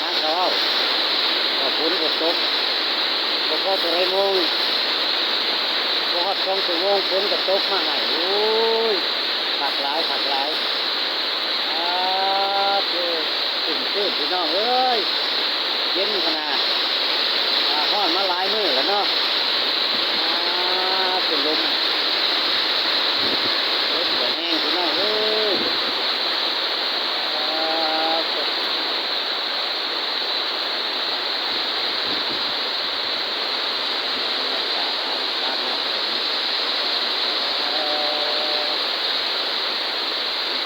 ຫາກະເວົ້າ ກໍຝົນກໍຕົກ ບໍ່ພໍເທົ່າໃດໂມງ ບໍ່ຮອດສອງຊົ່ວໂມງ ຝົນກໍຕົກມາໃຫ້. ໂອ້ຍ ຄັກຫຼາຍ ຄັກຫຼາຍ. ອາ ໂທ້ ຊຸ່ມຊື່ນ ພີ່ນ້ອງເອີຍ ເຢັນຂະໜາດ. ອາ ຮ້ອນມາຫຼາຍມື້ແລ້ວເນາະ. ອາ ເປັນລົມ ລົມກໍແຮງ ພີ່ນ້ອງເອີຍ. ອາ ໂທ້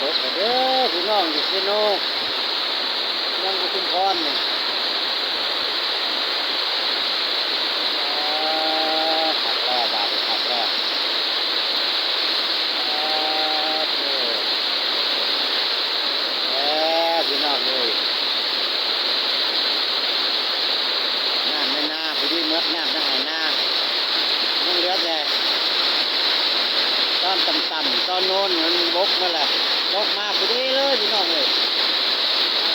ຕົກແລ້ວເດີພີ່ນ້ອງ ຢູ່ເຊໂນ ເມືອງອຸທຸມພອນນີ້. ອາ ຄັກແລ້ວ ບາດນີ້ຄັກແລ້ວ. ອາ ໂທ້ ແລ້ວພີ່ນ້ອງເອີຍ ນ້ຳໃນນາພໍດີໝົດ ນ້ຳໃນໄຮ່ນາ ຍັງເຫຼືອແຕ່ຕອນຕ່ຳໆ ຕອນໂນ້ນມັນບົກໝົດແລ້ວ ຕົກມາພໍດີເລີຍພີ່ນ້ອງເອີຍ. ອ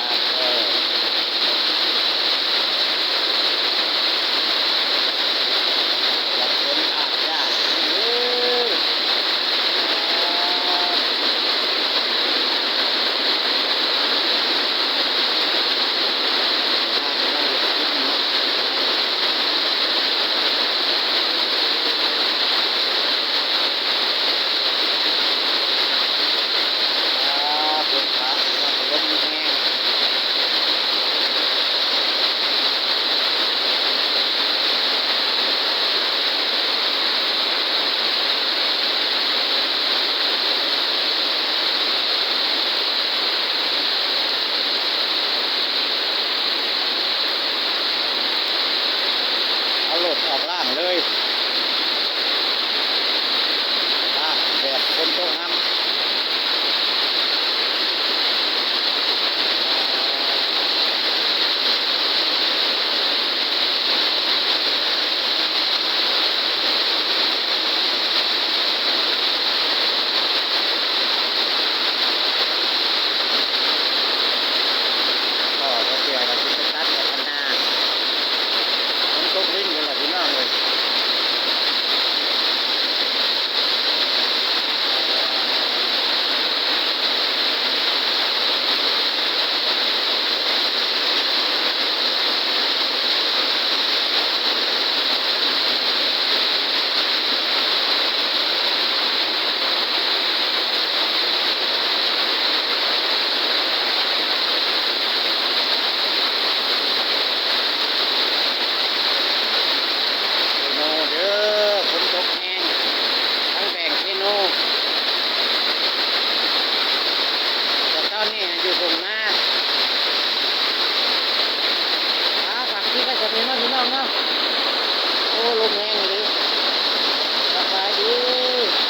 າ ໂທ້ ຢາກເຫັນພາບຢາກເດີ. ເອົາລົດອອກລ້າງເລີຍ ລ້າງແບບຝົນຕົກນຳ. ກໍບໍ່ເຊື່ອວ່າຊິໄປຕັດອອກຄັນນາ ມັນຕົກດິນພຸ້ນລະພີ່ນ້ອງເອີຍ. ເຊໂນເດີ ຝົນຕົກແຮງ ທັງແຂວງເຊໂນ ແຕ່ຕອນນີ້ຢູ່ທົ່ງນາ. ອາ ຝາກຄລິບໄວ້ສ່ຳນີ້ເນາະພີ່ນ້ອງເນາະ. ໂອ້ ລົມແຮງອີ່ຫຼີ. ສະບາຍດີ.